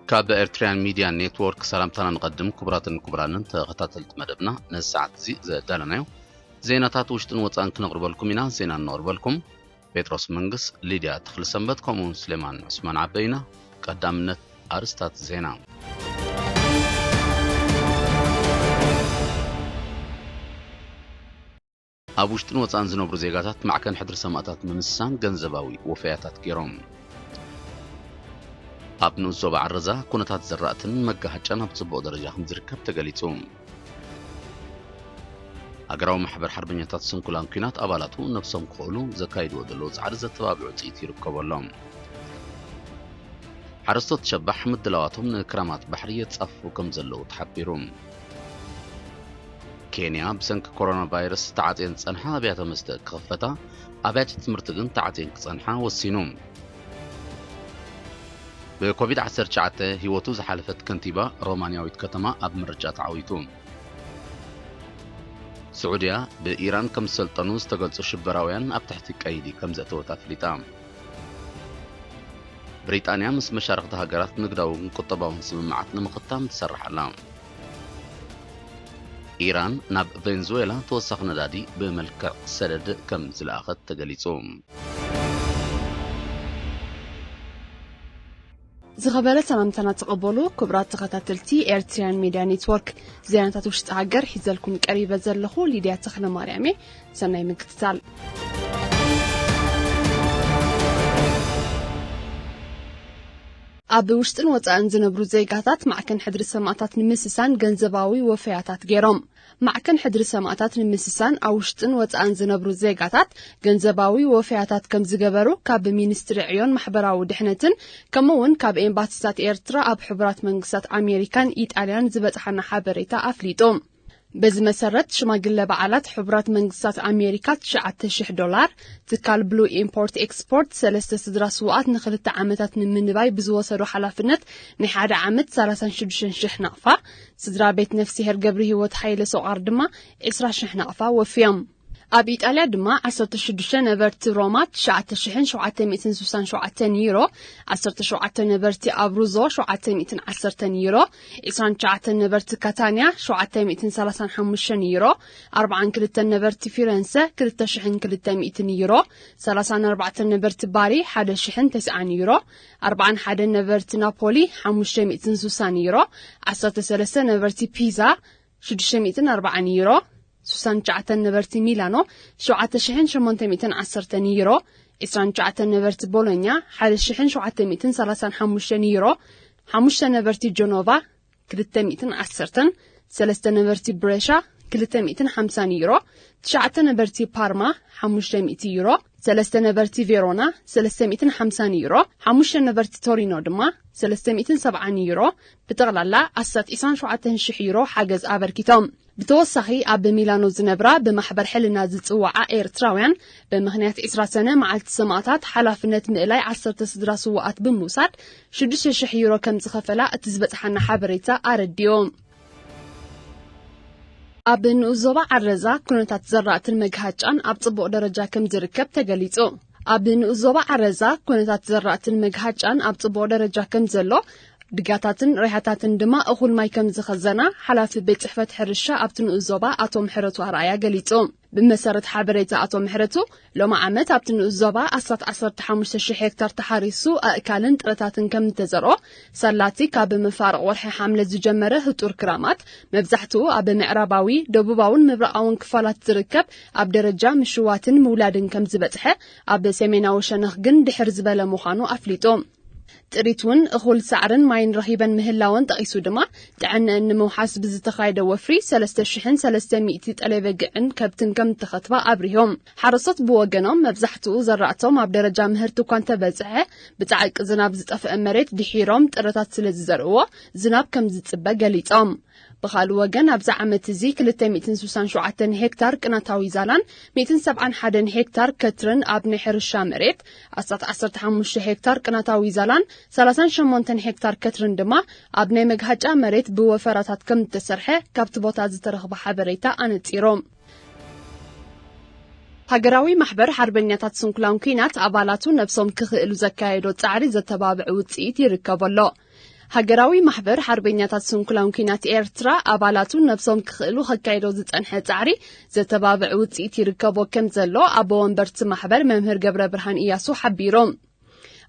ካብ ኤርትራያን ሚድያ ኔትወርክ ሰላምታና ንቐድም። ክቡራትን ክቡራንን ተኸታተልቲ መደብና፣ ነዚ ሰዓት እዚ ዘዳለናዮ ዜናታት ውሽጥን ወጻእን ክነቕርበልኩም ኢና። ዜና እነቕርበልኩም ጴጥሮስ መንግስ፣ ሊድያ ተኽለሰንበት፣ ከምኡውን ስሌማን ዑስማን ዓበይ ኢና። ቀዳምነት ኣርስታት ዜና። ኣብ ውሽጥን ወጻእን ዝነብሩ ዜጋታት ማዕከን ሕድሪ ሰማእታት ንምስሳን ገንዘባዊ ወፈያታት ገይሮም። ኣብ ንኡስ ዞባ ዓረዛ ኩነታት ዘራእትን መጋሃጫን ኣብ ጽቡቕ ደረጃ ከም ዝርከብ ተገሊጹ። ሃገራዊ ማሕበር ሓርበኛታት ስንኩላን ኲናት ኣባላቱ ነብሶም ክኽእሉ ዘካይድዎ ዘለዉ ጻዕሪ ዘተባብዕ ውጽኢት ይርከቦ ኣሎ። ሓረስቶት ሸባሕ ምድላዋቶም ንክራማት ባሕሪ የጻፍፉ ከም ዘለዉ ተሓቢሩ። ኬንያ ብሰንኪ ኮሮና ቫይረስ ተዓጽየን ዝጸንሓ ኣብያተ መስተ ክኽፈታ፣ ኣብያተ ትምህርቲ ግን ተዓጽየን ክጸንሓ ወሲኑ። ብኮቪድ ዓሰርተ ትሽዓተ ህይወቱ ዝሓለፈት ከንቲባ ሮማንያዊት ከተማ ኣብ ምርጫ ተዓዊቱ። ስዑድያ ብኢራን ከም ዝሰልጠኑ ዝተገልጹ ሽበራውያን ኣብ ትሕቲ ቀይዲ ከም ዘእተወት ኣፍሊጣ። ብሪጣንያ ምስ መሻርኽቲ ሃገራት ንግዳውን ቁጠባውን ስምምዓት ንምኽታም ትሰርሕ ኣላ። ኢራን ናብ ቬንዙዌላ ተወሳኺ ነዳዲ ብመልክዕ ሰደድ ከም ዝለኣኸት ተገሊጹ። ዝኸበረ ሰላምታና ተቐበሉ ክቡራት ተኸታተልቲ ኤርትራያን ሚድያ ኔትወርክ። ዜናታት ውሽጢ ሃገር ሒዘልኩም ቀሪበ ዘለኹ ሊድያ ተኽለ ማርያም እየ። ሰናይ ምክትታል። ኣብ ውሽጥን ወጻእን ዝነብሩ ዜጋታት ማዕከን ሕድሪ ሰማእታት ንምስሳን ገንዘባዊ ወፈያታት ገይሮም። ማዕከን ሕድሪ ሰማእታት ንምስሳን ኣብ ውሽጥን ወጻእን ዝነብሩ ዜጋታት ገንዘባዊ ወፈያታት ከም ዝገበሩ ካብ ሚኒስትሪ ዕዮን ማሕበራዊ ድሕነትን ከምኡ እውን ካብ ኤምባሲታት ኤርትራ ኣብ ሕቡራት መንግስታት ኣሜሪካን ኢጣልያን ዝበጽሓና ሓበሬታ ኣፍሊጡ። በዚ መሰረት ሽማግለ በዓላት ሕቡራት መንግስታት ኣሜሪካ ትሽዓተ ሽሕ ዶላር፣ ትካል ብሉ ኢምፖርት ኤክስፖርት ሰለስተ ስድራ ስውኣት ንክልተ ዓመታት ንምንባይ ብዝወሰዶ ሓላፍነት ናይ ሓደ ዓመት ሰላሳን ሽዱሽተን ሽሕ ናቕፋ፣ ስድራ ቤት ነፍስሄር ገብረ ህይወት ሃይለ ሶቓር ድማ ዕስራ ሽሕ ናቕፋ ወፍዮም። ኣብ ኢጣልያ ድማ ዓሰርተ ሽዱሽተ ነበርቲ ሮማ ትሽዓተ ሽሕን ሸውዓተ ሚእትን ስሳን ሸውዓተን ዩሮ፣ ዓሰርተ ሸውዓተ ነበርቲ ኣብሩዞ ሸውዓተ ሚእትን ዓሰርተን ዩሮ፣ ዕስራን ትሽዓተን ነበርቲ ካታንያ ሸውዓተ ሚእትን ሰላሳን ሓሙሽተን ዩሮ፣ ኣርብዓን ክልተን ነበርቲ ፊረንሰ ክልተ ሽሕን ክልተ ሚእትን ዩሮ፣ ሰላሳን ኣርባዕተን ነበርቲ ባሪ ሓደ ሽሕን ተስዓን ዩሮ፣ ኣርብዓን ሓደን ነበርቲ ናፖሊ ሓሙሽተ ሚእትን ስሳን ዩሮ፣ ዓሰርተ ሰለስተ ነበርቲ ፒዛ ሽዱሽተ ሚእትን ኣርባዓን ዩሮ፣ ስሳን ትሽዓተን ነበርቲ ሚላኖ ሸውዓተ ሽሕን ሸሞንተ ሚእትን ዓሰርተን ዩሮ፣ ዕስራን ትሽዓተን ነበርቲ ቦሎኛ ሓደ ሽሕን ሸውዓተ ሚእትን ሰላሳን ሓሙሽተን ዩሮ፣ ሓሙሽተ ነበርቲ ጀኖቫ ክልተ ሚእትን ዓሰርተን፣ ሰለስተ ነበርቲ ብሬሻ ክልተ ሚእትን ሓምሳን ዩሮ፣ ትሽዓተ ነበርቲ ፓርማ ሓሙሽተ ሚእቲ ዩሮ፣ ሰለስተ ነበርቲ ቬሮና ሰለስተ ሚእትን ሓምሳን ዩሮ፣ ሓሙሽተ ነበርቲ ቶሪኖ ድማ ሰለስተ ሚእትን ሰብዓን ዩሮ፣ ብጠቕላላ ኣስታት ዕስራን ሸውዓተን ሽሕ ዩሮ ሓገዝ ኣበርኪቶም። ብተወሳኺ ኣብ ሚላኖ ዝነብራ ብማሕበር ሕልና ዝጽውዓ ኤርትራውያን ብምኽንያት ዕስራ ሰነ መዓልቲ ሰማእታት ሓላፍነት ምእላይ ዓሰርተ ስድራ ስውኣት ብምውሳድ ሽዱሽተ ሽሕ ዩሮ ከም ዝኸፈላ እቲ ዝበጽሓና ሓበሬታ ኣረዲኡ። ኣብ ንኡስ ዞባ ዓረዛ ኩነታት ዘራእትን መግሃጫን ኣብ ጽቡቕ ደረጃ ከም ዝርከብ ተገሊጹ። ኣብ ንኡስ ዞባ ዓረዛ ኩነታት ዘራእትን መግሃጫን ኣብ ጽቡቕ ደረጃ ከም ዘሎ፣ ድጋታትን ሬሓታትን ድማ እኹል ማይ ከም ዝኸዘና ሓላፊ ቤት ጽሕፈት ሕርሻ ኣብቲ ንኡስ ዞባ ኣቶ ምሕረቱ ኣርኣያ ገሊጹ። ብመሰረት ሓበሬታ ኣቶ ምሕረቱ፣ ሎሚ ዓመት ኣብቲ ንኡስ ዞባ ኣስታት ዓሰርተ ሓሙሽተ ሽሕ ሄክታር ተሓሪሱ ኣእካልን ጥረታትን ከም እተዘርኦ፣ ሳላቲ ካብ መፋርቕ ወርሒ ሓምለ ዝጀመረ ህጡር ክራማት መብዛሕትኡ ኣብ ምዕራባዊ፣ ደቡባውን ምብራቓውን ክፋላት ዝርከብ ኣብ ደረጃ ምሽዋትን ምውላድን ከም ዝበጽሐ፣ ኣብ ሰሜናዊ ሸነኽ ግን ድሕር ዝበለ ምዃኑ ኣፍሊጡ። ጥሪት እውን እኹል ሳዕርን ማይን ረኺበን ምህላወን ጠቒሱ ድማ፣ ጥዕንአን ንምውሓስ ብዝተኻየደ ወፍሪ ሰለስተ ሽሕን ሰለስተ ሚእቲ ጠለይ በጊዕን ከብትን ከም እተኸትባ ኣብሪሆም። ሓረስቶት ብወገኖም፣ መብዛሕትኡ ዘራእቶም ኣብ ደረጃ ምህርቲ እኳ እንተበጽሐ፣ ብጻዕቂ ዝናብ ዝጠፍአ መሬት ድሒሮም ጥረታት ስለ ዝዘርእዎ፣ ዝናብ ከም ዝጽበ ገሊጾም። ብኻልእ ወገን፣ ኣብዚ ዓመት እዚ ክልተ ሚእትን ስሳን ሸውዓተን ሄክታር ቅናታዊ ዛላን ሚእትን ሰብዓን ሓደን ሄክታር ከትርን ኣብ ናይ ሕርሻ መሬት፣ ኣስታት ዓሰርተ ሓሙሽተ ሄክታር ቅናታዊ ዛላን ሰላሳን ሸሞንተን ሄክታር ከትርን ድማ ኣብ ናይ መግሃጫ መሬት ብወፈራታት ከም እተሰርሐ ካብቲ ቦታ ዝተረኽበ ሓበሬታ ኣነጺሩ። ሃገራዊ ማሕበር ሓርበኛታት ስንኩላን ኲናት ኣባላቱ ነብሶም ክኽእሉ ዘካየዶ ጻዕሪ ዘተባብዕ ውጽኢት ይርከቦ ኣሎ። ሃገራዊ ማሕበር ሓርበኛታት ስንኩላን ኲናት ኤርትራ ኣባላቱ ነብሶም ክኽእሉ ከካይዶ ዝጸንሐ ጻዕሪ ዘተባብዕ ውጽኢት ይርከቦ ከም ዘሎ ኣቦ ወንበርቲ ማሕበር መምህር ገብረ ብርሃን እያሱ ሓቢሮም።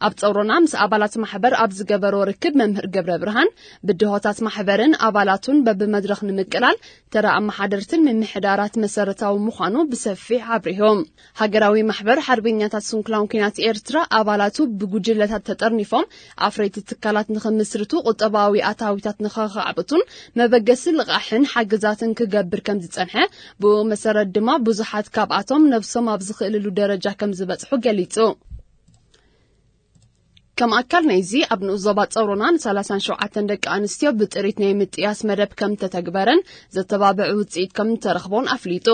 ኣብ ጸውሮና ምስ ኣባላት ማሕበር ኣብ ዝገበሮ ርክብ መምህር ገብረ ብርሃን ብድሆታት ማሕበርን ኣባላቱን በብመድረኽ ንምቅላል ተራ ኣመሓደርትን ምምሕዳራት መሰረታዊ ምዃኑ ብሰፊሕ ኣብሪሆም። ሃገራዊ ማሕበር ሓርበኛታት ስንኩላን ኲናት ኤርትራ ኣባላቱ ብጉጅለታት ተጠርኒፎም ኣፍረይቲ ትካላት ንኽምስርቱ፣ ቁጠባዊ ኣታዊታት ንኸኻዕብቱን መበገሲ ልቓሕን ሓግዛትን ክገብር ከም ዝጸንሐ፣ ብኡ መሰረት ድማ ብዙሓት ካብኣቶም ነብሶም ኣብ ዝኽእልሉ ደረጃ ከም ዝበጽሑ ገሊጹ። ከም ኣካል ናይዚ ኣብ ንኡስ ዞባ ጸውሮና ን ሰላሳን ሸውዓተን ደቂ ኣንስትዮ ብጥሪት ናይ ምጥያስ መደብ ከም ተተግበረን ዘተባብዕ ውጽኢት ከም ተረኽቦን ኣፍሊጡ።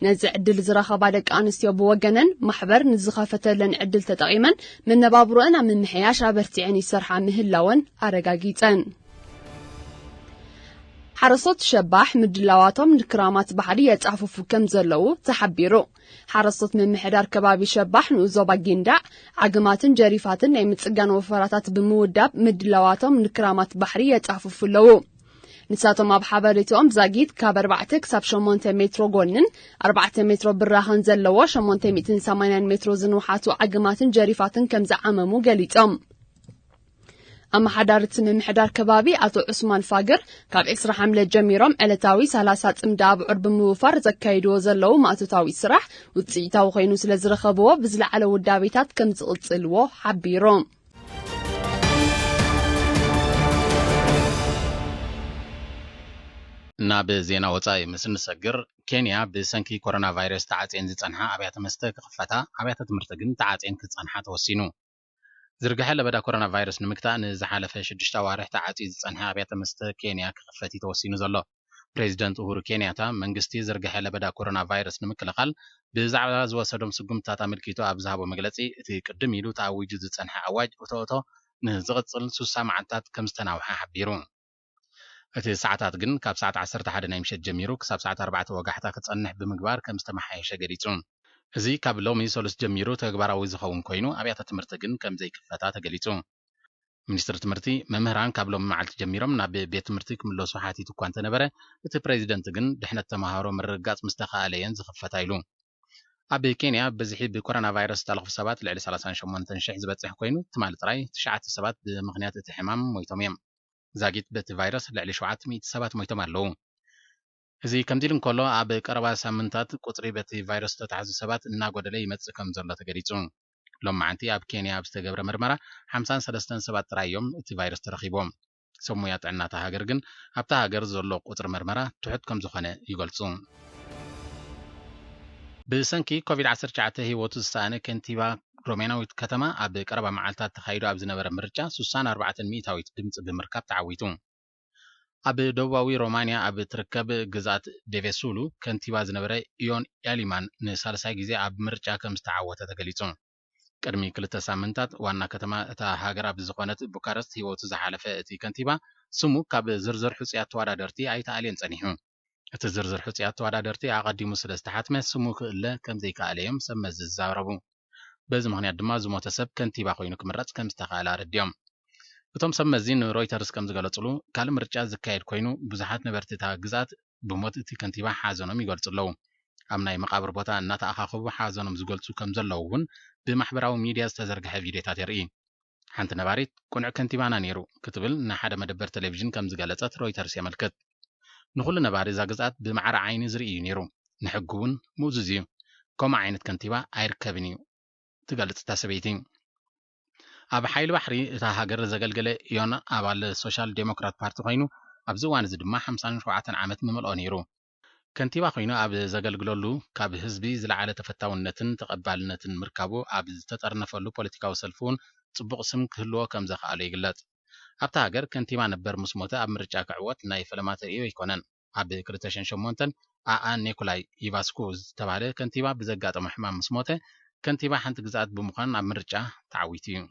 ነዚ ዕድል ዝረኸባ ደቂ ኣንስትዮ ብወገነን ማሕበር ንዝኸፈተለን ዕድል ተጠቒመን መነባብሮአን ኣብ ምምሕያሽ ኣበርቲዐን ይሰርሓ ምህላወን ኣረጋጊጸን። ሓረስቶት ሸባሕ ምድላዋቶም ንክራማት ባሕሪ የጻፉፉ ከም ዘለዉ ተሓቢሩ። ሓረስቶት ምምሕዳር ከባቢ ሸባሕ ንኡስ ዞባ ጊንዳዕ ዓግማትን ጀሪፋትን ናይ ምጽጋን ወፈራታት ብምውዳብ ምድላዋቶም ንክራማት ባሕሪ የጻፉፉ ኣለዉ። ንሳቶም ኣብ ሓበሬትኦም ዛጊት ካብ ኣርባዕተ ክሳብ ሸሞንተ ሜትሮ ጎንን ኣርባዕተ ሜትሮ ብራኸን ዘለዎ ሸሞንተ ሚእትን ሰማንያን ሜትሮ ዝንውሓቱ ዓግማትን ጀሪፋትን ከም ዝዓመሙ ገሊጾም። ኣመሓዳሪ እቲ ምምሕዳር ከባቢ ኣቶ ዑስማን ፋግር፣ ካብ ዕስራ ሓምለ ጀሚሮም ዕለታዊ ሰላሳ ጽምዲ ኣብዑር ብምውፋር ዘካይድዎ ዘለዉ ማእቶታዊ ስራሕ ውጽኢታዊ ኮይኑ ስለ ዝረኸብዎ፣ ብዝለዓለ ውዳቤታት ከም ዝቕጽልዎ ሓቢሩ። ናብ ዜና ወጻኢ ምስ እንሰግር፣ ኬንያ ብሰንኪ ኮሮና ቫይረስ ተዓጽየን ዝጸንሓ ኣብያተ መስተ ክኽፈታ፣ ኣብያተ ትምህርቲ ግን ተዓጽየን ክጸንሓ ተወሲኑ። ዝርግሐ ለበዳ ኮሮና ቫይረስ ንምግታእ ንዝሓለፈ ሽዱሽተ ኣዋርሕ ተዓጽዩ ዝጸንሐ ኣብያተ መስተ ኬንያ ክኽፈት እዩ ተወሲኑ ዘሎ። ፕሬዚደንት ኡሁሩ ኬንያታ መንግስቲ ዝርግሐ ለበዳ ኮሮና ቫይረስ ንምክልኻል ብዛዕባ ዝወሰዶም ስጉምትታት ኣመልኪቱ ኣብ ዝሃቦ መግለጺ፣ እቲ ቅድም ኢሉ ተኣዊጁ ዝጸንሐ ኣዋጅ እቶ እቶ ንዝቕጽል ስሳ መዓልታት ከም ዝተናውሐ ሓቢሩ። እቲ ሰዓታት ግን ካብ ሰዓት ዓሰርተ ሓደ ናይ ምሸት ጀሚሩ ክሳብ ሰዓት ኣርባዕተ ወጋሕታ ክጸንሕ ብምግባር ከም ዝተመሓየሸ ገሊጹ። እዚ ካብ ሎሚ ሰሉስ ጀሚሩ ተግባራዊ ዝኸውን ኮይኑ፣ ኣብያተ ትምህርቲ ግን ከም ዘይክፈታ ተገሊጹ። ሚኒስትሪ ትምህርቲ፣ መምህራን ካብ ሎሚ መዓልቲ ጀሚሮም ናብ ቤት ትምህርቲ ክምለሱ ሓቲቱ እኳ እንተነበረ፣ እቲ ፕሬዚደንት ግን ድሕነት ተምሃሮ ምርግጋጽ ምስ ተኻእለ እየን ዝኽፈታ ኢሉ። ኣብ ኬንያ ብዝሒ ብኮሮና ቫይረስ ዝተለኽፉ ሰባት ልዕሊ ሰላሳን ሸሞንተን ሽሕ ዝበጽሕ ኮይኑ፣ ትማሊ ጥራይ ትሽዓተ ሰባት ብምኽንያት እቲ ሕማም ሞይቶም እዮም። ዛጊት በቲ ቫይረስ ልዕሊ ሸውዓተ ሚእቲ ሰባት ሞይቶም ኣለዉ። እዚ ከምዚ ኢሉ እንከሎ፣ ኣብ ቀረባ ሳምንታት ቁጽሪ በቲ ቫይረስ ዝተታሕዙ ሰባት እናጎደለ ይመጽእ ከም ዘሎ ተገሊጹ። ሎማዓንቲ ኣብ ኬንያ ኣብ ዝተገብረ ምርመራ ሓምሳን ሰለስተን ሰባት ጥራይ እዮም እቲ ቫይረስ ተረኺቦም። ሰብ ሞያ ጥዕና እታ ሃገር ግን ኣብታ ሃገር ዘሎ ቁጽሪ ምርመራ ትሑት ከም ዝኾነ ይገልጹ። ብሰንኪ ኮቪድ ዓሰርተ ትሽዓተ ህይወቱ ዝሰኣነ ከንቲባ ሮሜናዊት ከተማ ኣብ ቀረባ መዓልታት ተኻይዱ ኣብ ዝነበረ ምርጫ ስሳን ኣርባዕተን ሚእታዊት ድምጺ ብምርካብ ተዓዊቱ። ኣብ ደቡባዊ ሮማንያ ኣብ እትርከብ ግዝኣት ዴቬሱሉ ከንቲባ ዝነበረ ኢዮን ኤሊማን ንሳልሳይ ግዜ ኣብ ምርጫ ከም ዝተዓወተ ተገሊጹ። ቅድሚ ክልተ ሳምንታት ዋና ከተማ እታ ሃገር ኣብ ዝኾነት ቡካረስት ህይወቱ ዝሓለፈ እቲ ከንቲባ ስሙ ካብ ዝርዝር ሕጹያት ተወዳደርቲ ኣይተኣልየን ጸኒሑ። እቲ ዝርዝር ሕጹያት ተወዳደርቲ ኣቐዲሙ ስለ ዝተሓትመ ስሙ ክእለ ከም ዘይከኣለ እዮም ሰብ መዚ ዝዛረቡ። በዚ ምኽንያት ድማ ዝሞተ ሰብ ከንቲባ ኮይኑ ክምረጽ ከም ዝተኻእለ ኣረዲኦም። እቶም ሰብ መዚ ንሮይተርስ ከም ዝገለጹሉ፣ ካልእ ምርጫ ዝካየድ ኮይኑ ብዙሓት ነበርቲ እታ ግዝኣት ብሞት እቲ ከንቲባ ሓዘኖም ይገልጹ ኣለዉ። ኣብ ናይ መቓብር ቦታ እናተኣኻኸቡ ሓዘኖም ዝገልጹ ከም ዘለዉ እውን ብማሕበራዊ ሚድያ ዝተዘርግሐ ቪድዮታት የርኢ። ሓንቲ ነባሪት፣ "ቅኑዕ ከንቲባና ነይሩ" ክትብል ንሓደ መደበር ቴሌቪዥን ከም ዝገለጸት ሮይተርስ የመልክት። "ንኹሉ ነባሪ እዛ ግዝኣት ብማዕረ ዓይኒ ዝርኢ እዩ ነይሩ። ንሕጊ እውን ምእዙዝ እዩ። ከምኡ ዓይነት ከንቲባ ኣይርከብን እዩ" ትገልጽ እታ ሰበይቲ። ኣብ ሓይሊ ባሕሪ እታ ሃገር ዘገልገለ ኢዮን ኣባል ሶሻል ዴሞክራት ፓርቲ ኮይኑ፣ ኣብዚ እዋን እዚ ድማ ሓምሳን ሸውዓተን ዓመት ምመልኦ ነይሩ። ከንቲባ ኮይኑ ኣብ ዘገልግለሉ፣ ካብ ህዝቢ ዝለዓለ ተፈታውነትን ተቐባልነትን ምርካቡ ኣብ ዝተጠርነፈሉ ፖለቲካዊ ሰልፊ እውን ጽቡቕ ስም ክህልዎ ከም ዘኽኣሎ ይግለጽ። ኣብታ ሃገር ከንቲባ ነበር ምስ ሞተ ኣብ ምርጫ ክዕወት ናይ ፈለማ ተርእዮ ኣይኮነን። ኣብ ክልተ ሽሕን ሸሞንተን ኣኣ ኔኮላይ ኢቫስኩ ዝተባህለ ከንቲባ ብዘጋጠሞ ሕማም ምስ ሞተ፣ ከንቲባ ሓንቲ ግዝኣት ብምዃን ኣብ ምርጫ ተዓዊቱ እዩ።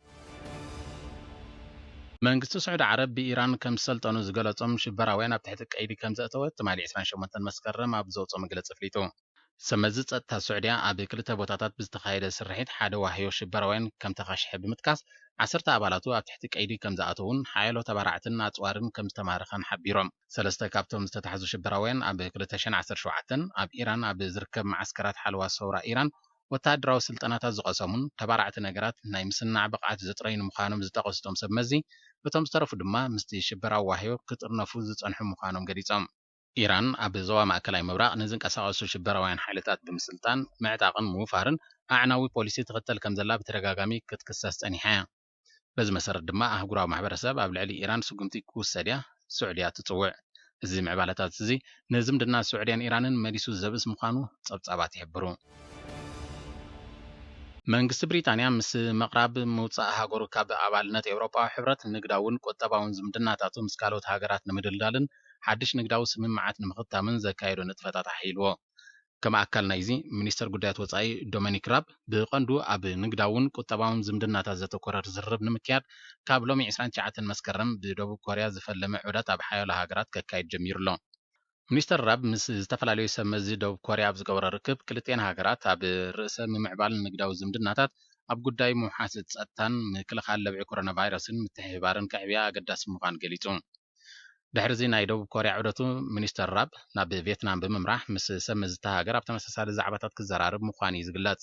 መንግስቲ ስዑዲ ዓረብ ብኢራን ከም ዝሰልጠኑ ዝገለጾም ሽበራውያን ኣብ ትሕቲ ቀይዲ ከም ዘእተወ ትማሊ ዕስራን ሸሞንተን መስከረም ኣብ ዘውፅኦ መግለፂ ኣፍሊጡ። ሰመዚ ጸጥታ ስዑድያ ኣብ ክልተ ቦታታት ብዝተኻየደ ስርሒት ሓደ ዋህዮ ሽበራውያን ከም ተኻሽሐ ብምጥቃስ፣ ዓሰርተ ኣባላቱ ኣብ ትሕቲ ቀይዲ ከም ዝኣተዉን ሓያሎ ተባራዕትን ኣጽዋርን ከም ዝተማረኸን ሓቢሮም። ሰለስተ ካብቶም ዝተታሕዙ ሽበራውያን ኣብ ክልተ ሽሕን ዓሰርተ ሸውዓተን ኣብ ኢራን ኣብ ዝርከብ መዓስከራት ሓለዋ ሰውራ ኢራን ወተሃደራዊ ስልጠናታት ዝቐሰሙን ተባራዕቲ ነገራት ናይ ምስናዕ ብቕዓት ዘጥረዩን ምዃኖም ዝጠቐሱ እቶም ሰብ መዚ፣ እቶም ዝተረፉ ድማ ምስቲ ሽበራዊ ዋህዮ ክጥርነፉ ዝጸንሑ ምዃኖም ገሊጾም። ኢራን ኣብ ዞባ ማእከላይ ምብራቕ ንዝንቀሳቐሱ ሽበራውያን ሓይልታት ብምስልጣን፣ ምዕጣቕን ምውፋርን ኣዕናዊ ፖሊሲ ትኽተል ከም ዘላ ብተደጋጋሚ ክትክሰስ ጸኒሓ እያ። በዚ መሰረት ድማ ኣህጉራዊ ማሕበረሰብ ኣብ ልዕሊ ኢራን ስጉምቲ ክውሰድ እያ ስዑድያ ትጽውዕ። እዚ ምዕባለታት እዚ ንዝምድና ስዑድያን ኢራንን መሊሱ ዘብእስ ምዃኑ ጸብጻባት ይሕብሩ። መንግስቲ ብሪጣንያ ምስ ምቕራብ ምውጻእ ሃገሩ ካብ ኣባልነት ኤውሮጳዊ ሕብረት ንግዳውን ቁጠባውን ዝምድናታቱ ምስ ካልኦት ሃገራት ንምድልዳልን ሓድሽ ንግዳዊ ስምምዓት ንምኽታምን ዘካየዶ ንጥፈታት ኣሕይልዎ። ከም ኣካል ናይዚ፣ ሚኒስተር ጉዳያት ወጻኢ ዶሚኒክ ራብ ብቐንዱ ኣብ ንግዳውን ቁጠባውን ዝምድናታት ዘተኮረ ዝርርብ ንምክያድ ካብ ሎሚ ዕስራን ትሽዓተን መስከረም ብደቡብ ኮርያ ዝፈለመ ዑደት ኣብ ሓያሎ ሃገራት ከካይድ ጀሚሩ ኣሎ። ሚኒስተር ራብ ምስ ዝተፈላለዩ ሰብ መዚ ደቡብ ኮርያ ኣብ ዝገበሮ ርክብ፣ ክልቲኤን ሃገራት ኣብ ርእሰ ምምዕባል ንግዳዊ ዝምድናታት፣ ኣብ ጉዳይ ምውሓስ ጸጥታን ምክልኻል ለብዒ ኮሮና ቫይረስን ምትሕብባርን ከዕብያ ኣገዳሲ ምዃኑ ገሊጹ። ድሕሪ እዚ ናይ ደቡብ ኮርያ ዑደቱ፣ ሚኒስተር ራብ ናብ ቪየትናም ብምምራሕ ምስ ሰብ መዚ እታ ሃገር ኣብ ተመሳሳሊ ዛዕባታት ክዘራረብ ምዃኑ እዩ ዝግለጽ።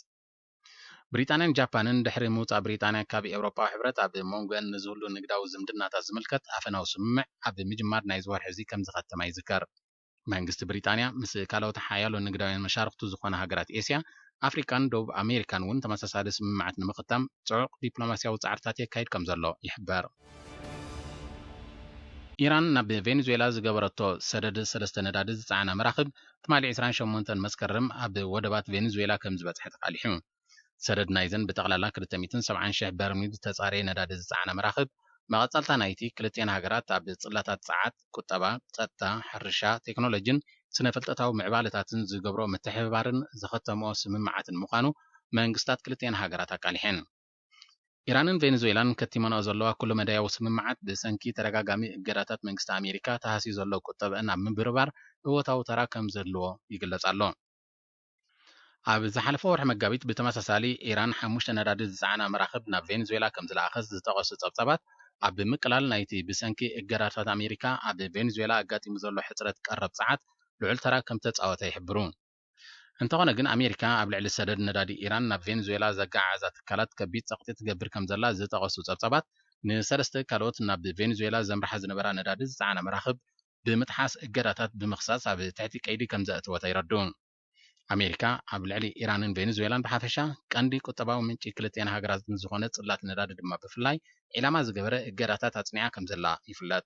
ብሪጣንያን ጃፓንን ድሕሪ ምውጻእ ብሪጣንያ ካብ ኤውሮጳዊ ሕብረት ኣብ መንጎአን ንዝህሉ ንግዳዊ ዝምድናታት ዝምልከት ኣፈናዊ ስምምዕ ኣብ ምጅማር ናይዚ ወርሒ እዚ ከም ዝኸተማ ይዝከር። መንግስቲ ብሪጣንያ ምስ ካልኦት ሓያሎ ንግዳውያን መሻርኽቱ ዝኾና ሃገራት ኤስያ፣ ኣፍሪቃን ደቡብ ኣሜሪካን እውን ተመሳሳሊ ስምምዓት ንምኽታም ጽዑቕ ዲፕሎማስያዊ ጻዕርታት የካይድ ከም ዘሎ ይሕበር። ኢራን ናብ ቬኔዙዌላ ዝገበረቶ ሰደድ ሰለስተ ነዳዲ ዝጸዓና መራኽብ ትማሊ ዕስራን ሸሞንተን መስከረም ኣብ ወደባት ቬኔዙዌላ ከም ዝበጽሐ ተቓሊሑ። ሰደድ ናይዘን ብጠቕላላ ክልተ ሚእትን ሰብዓን ሽሕ በርሚል ዝተጻረየ ነዳዲ ዝጸዓና መራኽብ፣ መቐጸልታ ናይቲ ክልቲኤን ሃገራት ኣብ ጽላታት ጸዓት፣ ቁጠባ፣ ጸጥታ፣ ሕርሻ፣ ቴክኖሎጂን ስነ-ፍልጠታዊ ምዕባለታትን ዝገብሮ ምትሕብባርን ዝኸተምኦ ስምምዓትን ምዃኑ መንግስታት ክልቲኤን ሃገራት ኣቃሊሐን። ኢራንን ቬኔዙዌላን ከቲመንኦ ዘለዋ ኩሉ መዳያዊ ስምምዓት ብሰንኪ ተደጋጋሚ እገዳታት መንግስቲ ኣሜሪካ ተሃስዩ ዘሎ ቁጠብአን ኣብ ምብርባር እወታዊ ተራ ከም ዘድልዎ ይግለጽ ኣሎ። ኣብ ዝሓለፈ ወርሒ መጋቢት ብተመሳሳሊ ኢራን ሓሙሽተ ነዳዲ ዝጸዓና መራኽብ ናብ ቬኔዙዌላ ከም ዝለኣኸት ዝጠቐሱ ጸብጻባት፣ ኣብ ምቅላል ናይቲ ብሰንኪ እገዳታት ኣሜሪካ ኣብ ቬኔዙዌላ ኣጋጢሙ ዘሎ ሕጽረት ቀረብ ጸዓት ልዑል ተራ ከም ተጻወተ ይሕብሩ። እንተኾነ ግን፣ ኣሜሪካ ኣብ ልዕሊ ሰደድ ነዳዲ ኢራን ናብ ቬኔዙዌላ ዘገዓዕዛ ትካላት ከቢድ ጸቕጢ ትገብር ከም ዘላ ዝጠቐሱ ጸብጻባት፣ ንሰለስተ ካልኦት ናብ ቬኔዙዌላ ዘምርሓ ዝነበራ ነዳዲ ዝጸዓና መራኽብ ብምጥሓስ እገዳታት ብምኽሳስ ኣብ ትሕቲ ቀይዲ ከም ዘእተወታ ይረድኡ። ኣሜሪካ ኣብ ልዕሊ ኢራንን ቬኔዙዌላን ብሓፈሻ፣ ቀንዲ ቁጠባዊ ምንጪ ክልቲኤን ሃገራት ዝኾነ ጽላት ነዳዲ ድማ ብፍላይ ዒላማ ዝገበረ እገዳታት ኣጽኒዓ ከም ዘላ ይፍለጥ።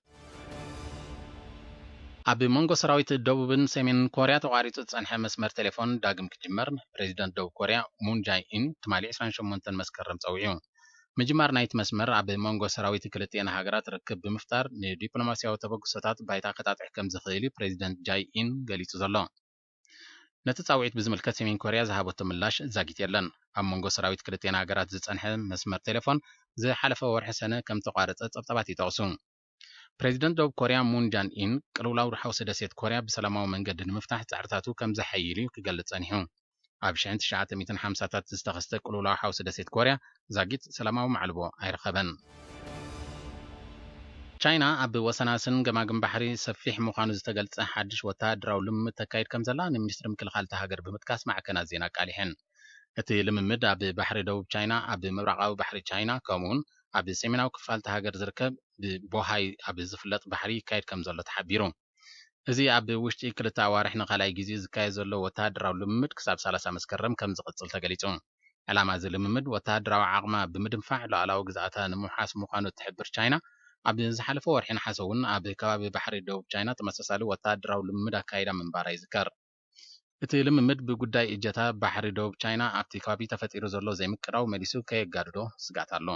ኣብ መንጎ ሰራዊት ደቡብን ሰሜን ኮርያ ተቋሪጹ ዝጸንሐ መስመር ቴሌፎን ዳግም ክጅመር ፕሬዚደንት ደቡብ ኮርያ ሙን ጃይ ኢን ትማሊ ዕስራን ሸሞንተን መስከረም ጸዊዑ። ምጅማር ናይቲ መስመር ኣብ መንጎ ሰራዊት ክልቲኤን ሃገራት ርክብ ብምፍጣር ንዲፕሎማስያዊ ተበግሶታት ባይታ ከጣጥሕ ከም ዝኽእል እዩ ፕሬዚደንት ጃይ ኢን ገሊጹ ዘሎ። ነቲ ጻውዒት ብዝምልከት ሰሜን ኮርያ ዝሃበቶ ምላሽ ዛጊት የለን። ኣብ መንጎ ሰራዊት ክልቲኤን ሃገራት ዝጸንሐ መስመር ቴሌፎን ዝሓለፈ ወርሒ ሰነ ከም ተቋረጸ ጸብጻባት ይጠቕሱ። ፕሬዚደንት ደቡብ ኮርያ ሙን ጃን ኢን ቅልውላው ሓውሲ ደሴት ኮርያ ብሰላማዊ መንገዲ ንምፍታሕ ጻዕርታቱ ከም ዘሐይል እዩ ክገልጽ ጸኒሑ። ኣብ ሽሕን ትሽዓተ ሚእትን ሓምሳታት ዝተኸስተ ቅልውላው ሓውሲ ደሴት ኮርያ ዛጊት ሰላማዊ ማዕልቦ ኣይረኸበን። ቻይና ኣብ ወሰናስን ገማግም ባሕሪ ሰፊሕ ምዃኑ ዝተገልጸ ሓድሽ ወተሃደራዊ ልምምድ ተካይድ ከም ዘላ ንሚኒስትሪ ምክልኻል እታ ሃገር ብምጥቃስ ማዕከናት ዜና ኣቃሊሐን። እቲ ልምምድ ኣብ ባሕሪ ደቡብ ቻይና፣ ኣብ ምብራቓዊ ባሕሪ ቻይና፣ ከምኡውን ኣብ ሰሜናዊ ክፋል እታ ሃገር ዝርከብ ብቦሃይ ኣብ ዝፍለጥ ባሕሪ ይካየድ ከም ዘሎ ተሓቢሩ። እዚ ኣብ ውሽጢ ክልተ ኣዋርሕ ንኻልኣይ ግዜ ዝካየድ ዘሎ ወተሃደራዊ ልምምድ ክሳብ ሰላሳ መስከረም ከም ዝቕጽል ተገሊጹ። ዕላማ እዚ ልምምድ ወተሃደራዊ ዓቕማ ብምድንፋዕ ሉዓላዊ ግዝኣታ ንምውሓስ ምዃኑ እትሕብር ቻይና፣ ኣብ ዝሓለፈ ወርሒ ነሓሰ እውን ኣብ ከባቢ ባሕሪ ደቡብ ቻይና ተመሳሳሊ ወተሃደራዊ ልምምድ ኣካይዳ ምንባራ ይዝከር። እቲ ልምምድ ብጉዳይ እጀታ ባሕሪ ደቡብ ቻይና ኣብቲ ከባቢ ተፈጢሩ ዘሎ ዘይምቅዳው መሊሱ ከየጋድዶ ስግኣት ኣሎ።